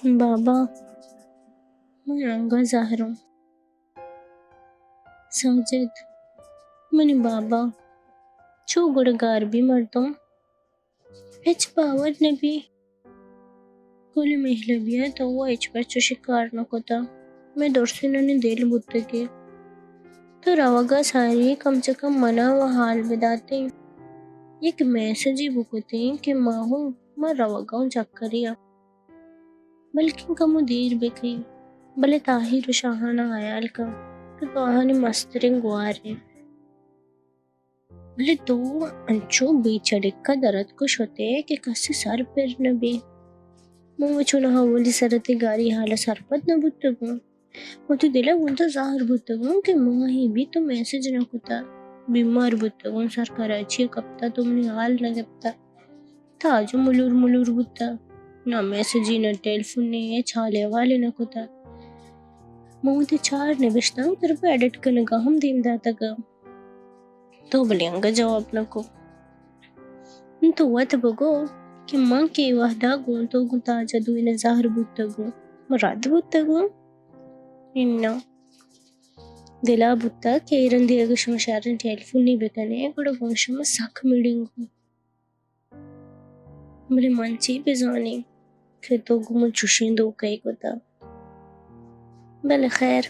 بابا، من انگا زہروں۔ ساجد، منی بابا، چو گڑا گار بی مردم، ہچ باور نہ بی۔ گل مہلبیا تو وا ہچبر چوشیں کار نہ کتا۔ مئے درسینانی دل بوتگی۔ تو روگا ساری کم چہ کم منا و حال بداتیں۔ یک میسجے بکتیں کہ ما ہوں، ما روگا ہوں چکریا۔ بلکیں کمو دیر بکئی، بلے طاہر و شاہانا حیال کن کہ تو آہانی مستریں گوارے۔ بلے تو انچو بے چڑکا در اتک و شتے کہ کسے سر پر نہ بی۔ من و چوناہا اولی سرا تئی گاری حالا سرپد نہ بوتگوں۔ وتی دلا گوں تو زہر بوتگوں کہ ماہے بی تو میسج نہ کتا۔ بیمار بوتگوں، سر کراچی کپتا، تو منی حال نہ گپتا۔ تاج ملور ملور بوتا، نہ میسجی، نہ ٹیلیفونے، ہچ حالے احوالے نہ کتا۔ من وتی چار نبشتانک ترا پہ ایڈٹ کنگا ہم دیم داتگا۔ تو بلے انگا جواب نہ کو۔ تو وت بگو کہ من کہ اے وہدا گوں تو گوں تاجا دوئیناں زہر بوتگوں، من رد بوتگوں؟ اناں۔ دلا بوتگ کہ اے رندی اگہ شما شریں ٹیلیفونے بکنے، گڑا گوں شما سک مڑینگوں۔ بلے من چی بزانیں کہ تو گوں من چوشیں دھوکہ ئے کتگ۔ بلے خیر،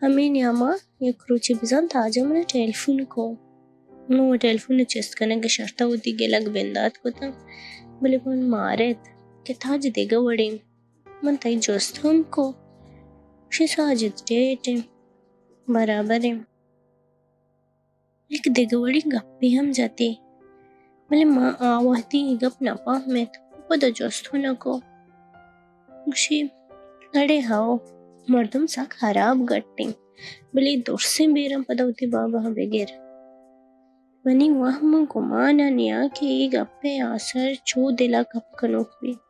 ہمے نیاما یک روچے بزاں تاجا منا ٹیلیفون کو۔ من ٹیلیفون چست کنگ ء شرطا وتی گلگ بندات کتاں، بلے من مارت کہ تاج دگہ وڑیں۔ من تئی جست ہم کو، گوشی ساجد ٹیٹ ایں، برابر ایں۔ یک دگہ وڑیں گپے ہم جتی، بلے ما آ وہدی اے گپ نہ پہمت، پدا جست ہم نہ کو۔ گوشی، اڑے ہئو، مردم سک ہراب گٹیں، بلے درسیں بیراں پدا وتی بابا بگر۔ منی وہم ء گمان ء نیا کہ اے گپ ء آسر چو دل ء کپ کنوک بیت۔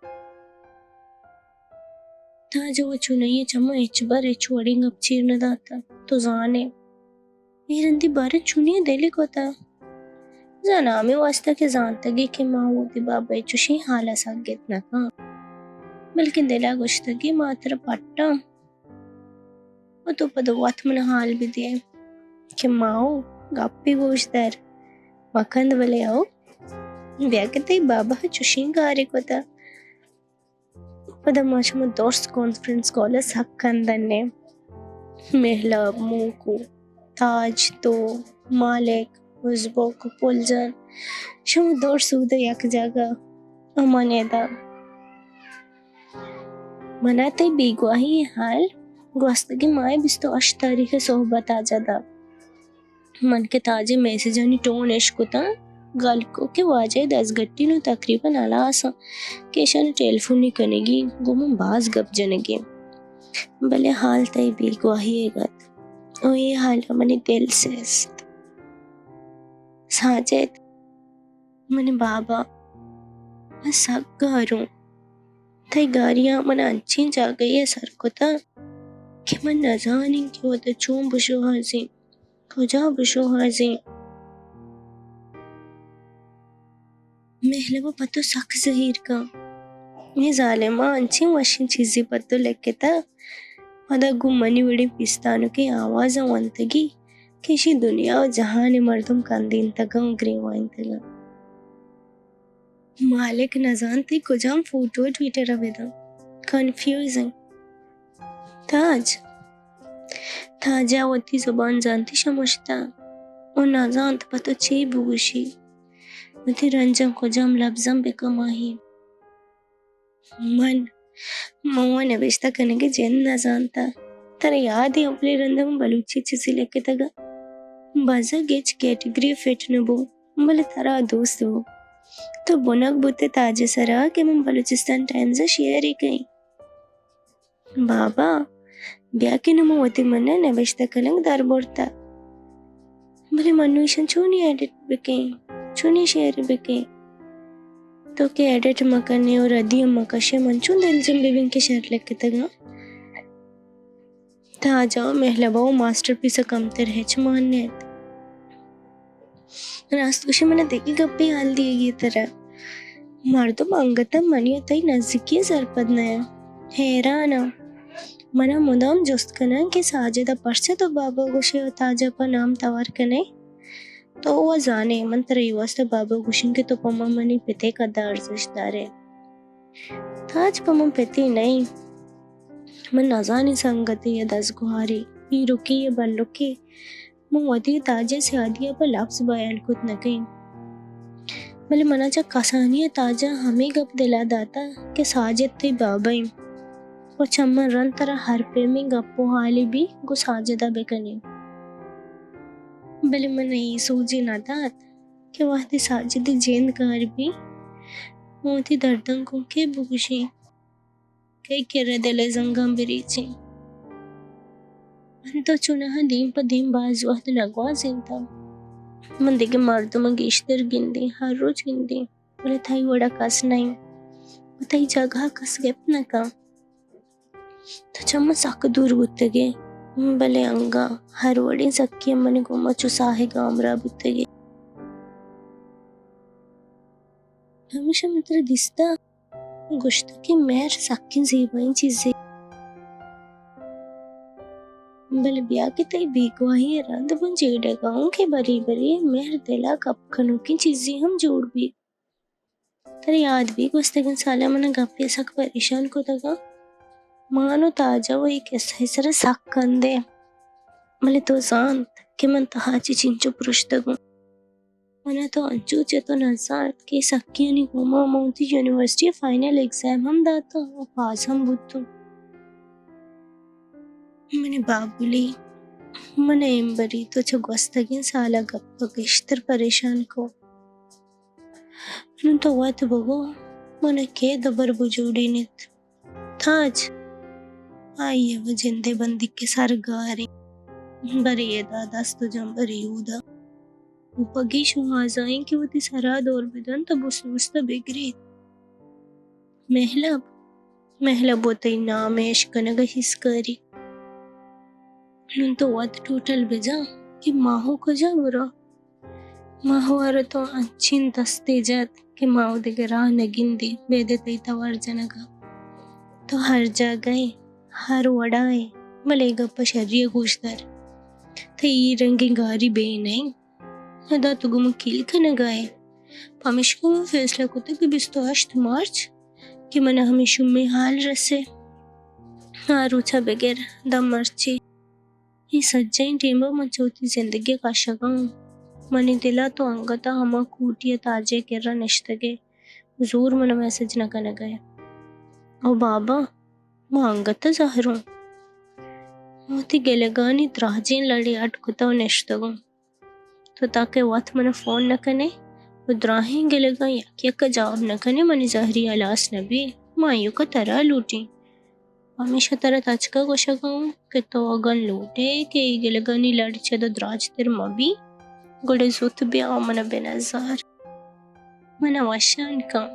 تاج ء چونائی ء چماں ہچبر ہچ وڑیں گپ چیر نہ داتگ۔ تو زان ئے، اے رندی باریں چونیں دلے کتگ؟ زاناں ہمے واستا کہ زانتگ ئے کہ ما وتی بابا ء چوشیں ہال ء سگت نہ کن، بلکیں دل ء گوشتگ ئے ما ترا پٹاں۔ و تو پدا وت من ء ہال بدے کہ ماہو، گپے گوش در، مکند بلے ہئو، بیا کہ تئی بابا ء چوشیں گارے کتگ۔ پدا ما شما درس کانفرنس کال ء سک کندن ایں۔ مہلب، موکو، تاج، تو، مالک، ازبک، پل جان، شما درس اود ء یک جاگہ، ہما نیدا۔ منا تئی بیگواہی ء حال گوستگیں ماہ ء بیست ء ہشت تاریخ ء صحبت ء جتا۔ من کہ تاج ء میسجانی ٹون اش کتاں، گل کو کہ واجہ ء دزگٹی نوں تقریباً ہلاس آں کہ اشانی ٹیلیفونی کنگی، گوں من باز گپ جنگی۔ بلے حال تئی بیگواہی ء گت ء اے حال ء منی دل سست۔ ساجد، منی بابا، من سک گاروں۔ تئی گاریاں من انچیں جاگہے ء سر کتگ کہ من نزانیں کہ وت ء چون بشوہازیں، کجا بشوہازیں۔ مہلب ء پہ تو سک زہیر کن۔ اے ظالم ء انچیں وشیں چیزے پہ تو لکتگ۔ پدا گوں منی وڑیں پیستانکیں آوازاں ونتگی کہ ایشی دنیا ء جہان ء مردم کندینتگ ء گریوائینتگ انت۔ مالک نزانت تئی کجام فوٹو ء ٹویٹر ء بداں۔ کنفیوز انت۔ تاج، تاج ء وتی زبان زانتی شمشتہ و نزانت پہ تو چے بگوشی۔ وتی رنجاں کجام لبزاں بکماہی۔ من، من و نبشتہ کنگ ء جند نہ زانتہ۔ ترا یاد ایں اولی رند ء من بلوچی چیزے لکتگ ء بزگ ہچ کیٹگری ء فٹ نہ بو، بلے ترا دوست بو۔ تو بنگ بوت ئے تاج ء سرا کہ من بلوچستان ٹائمز ء شیئرے کئیں۔ بابا، بیا کہ نوں من وتی من ء نبشتہ کنگ در برتہ۔ بلے من نوں ایشاں چونی ایڈٹ بکیں؟ چونی شیئر بکیں؟ تو کہ ایڈٹ مکنے و ردی ہم مکشے، من چون دلجم ببیں کہ شر لکتگاں؟ تاجا و مہلبا و ماسٹر پیس ء کمتر ہچ مان نیت۔ راست گوشی، من ء دگہ گپے حال دیگی ترا۔ مردم انگت ء منی ء تئی نزیکی ء سرپد نہ انت۔ حیران آں۔ من ءَ مدام جست کناں کہ ساجد ءَ پرچا تو بابا گوشے ءُ تاج ءَ پہ نام توار کنئے؟ تو وا زانئے من ترا اے واستا بابا گوشیں کہ تو پہ من منی پت ءِ کد ءَ ارزشت دارئے۔ تاج پہ من پتے نہ ایں۔ من نزانیں سنگتے یا دزگوھارے، پیرکے یا بلکے۔ من وتی تاج ءِ سیادی ءَ پہ لبز بیان کت نہ کنیں۔ بلے من ءَ چہ کسانی ءَ تاج ءَ ہمے گپ دل ءَ داتگ کہ ساجد تئی بابا ایں ءُ چہ من رند ترا ہر پیمیں گپ ءُ حالے بی گوں ساجد ءَ بہ کنیں۔ بلے من ءَ اے سوجے نہ دات کہ وہدے ساجد ءِ جند گار بی، من وتی درداں گوں کئے بگوشیں؟ کئی کرا دل ءِ زنگاں بریچیں۔ من تو چوناہا دیم پہ دیم باز وہد نہ گوازینتگ۔ من دگہ مردماں گیشتر گندیں، ہر روچ گندیں، بلے تئی وڑا کس نہ ایں ءُ تئی جاگہا کس گپت نہ کن۔ تو چہ من سک دور بوتگے، بلے انگا ہر وڑیں سکیاں منی گوما چو ساہگ ءِ ہمراہ بوتگے۔ ہمیشہ من ترا دیستگ، گوشتگ کہ مہر سکیں زیبائیں چیزے۔ بلے بیا کہ تئی بیگواہی ءَ رند من جیڑگ ءَ اوں کہ برے برے مہر دل ءَ کپ کنوکیں چیزے ہم جوڑ بیت۔ ترا یات بیت گوستگیں سال ءَ من ءَ گپے سک پریشان کتگ ءُ من ءُ تاج ءَ اے کسہ ءِ سرا سک کندیں۔ بلے تو زانت کہ من تہا چہ چنچو پرشتگ اوں۔ من ءَ تو انچو چہ تو نہ زانت کہ سکیانی گوما من وتی یونیورسٹی ءِ فائنل ایگزام ہم داتاں ءُ پاس ہم بوتوں۔ منی بابولی، من ءَ امبری تو چہ گوستگیں سال ءَ گپ ءَ گیشتر پریشان کو۔ نوں تو وت بگو، من ءَ کئے دبر بجوڑینیت؟ تاج، آئی ءَ وَ جند ءِ بندیک ءِ سر گاریں۔ برے ادا دست ءُ جمبرے اودا۔ او پہ گیش ءُ آزائیں کہ وتی سرا دور بدنت ءُ بست بست ءَ بگریت۔ مہلب، مہلب وَ تئی نام ءِ اشکنگ ءَ ہیس کاری۔ نوں تو وت ٹوٹل بجا کہ ماہو کجا برا؟ ماہو ءَ را تو انچیں دستے جت کہ ماہو دگہ راہ نہ گندی، بیدے تئی توار جنگ ءَ۔ تو ہر جاگہ ئے، ہر وڑا ئے، بلے اے گپ ءَ شری ءَ گوش دار۔ تئی اے رنگیں گاری بے نہ ایں۔ ادا تو گوں من کیل کنگ ءَ ئے۔ پمیشکا من فیصلہ کتگ کہ بیست ءُ ہشت مارچ کہ من ءَ ہمے شومیں حال رسے۔ آ روچ ءَ بگر داں مرچی۔ اے سجہیں ٹیم ءَ من چہ وتی زندگی ءَ کشگ ءَ آں۔ منی دل ءَ تو انگت ءَ ہما کوٹی ءَ تاج ءِ کرا نشتگ ئے، زور من ءَ میسج نہ کنگ ءَ ئے۔ او بابا، ما انگت ءَ زہر اوں۔ من وتی گلگانی دراجیں لڑے اڈ کتہ ءُ نشتگ اوں۔ تو تاکہ وت من ءَ فون نہ کن ئے ءُ دراہیں گلگاں یک یک ءَ جواب نہ کن ئے، منی زہری ہلاس نہ بی۔ ما ایوک ءَ ترا لوٹیں۔ پمیشا ترا تچک ءَ گوشگ ءَ اوں کہ تو اگن لوٹ ئے کہ اے گلگانی لڑ چد ءُ دراجتر مہ بی، گڑا زوت بیا ءُ من ءَ بہ نزار۔ من ءَ وشان کن۔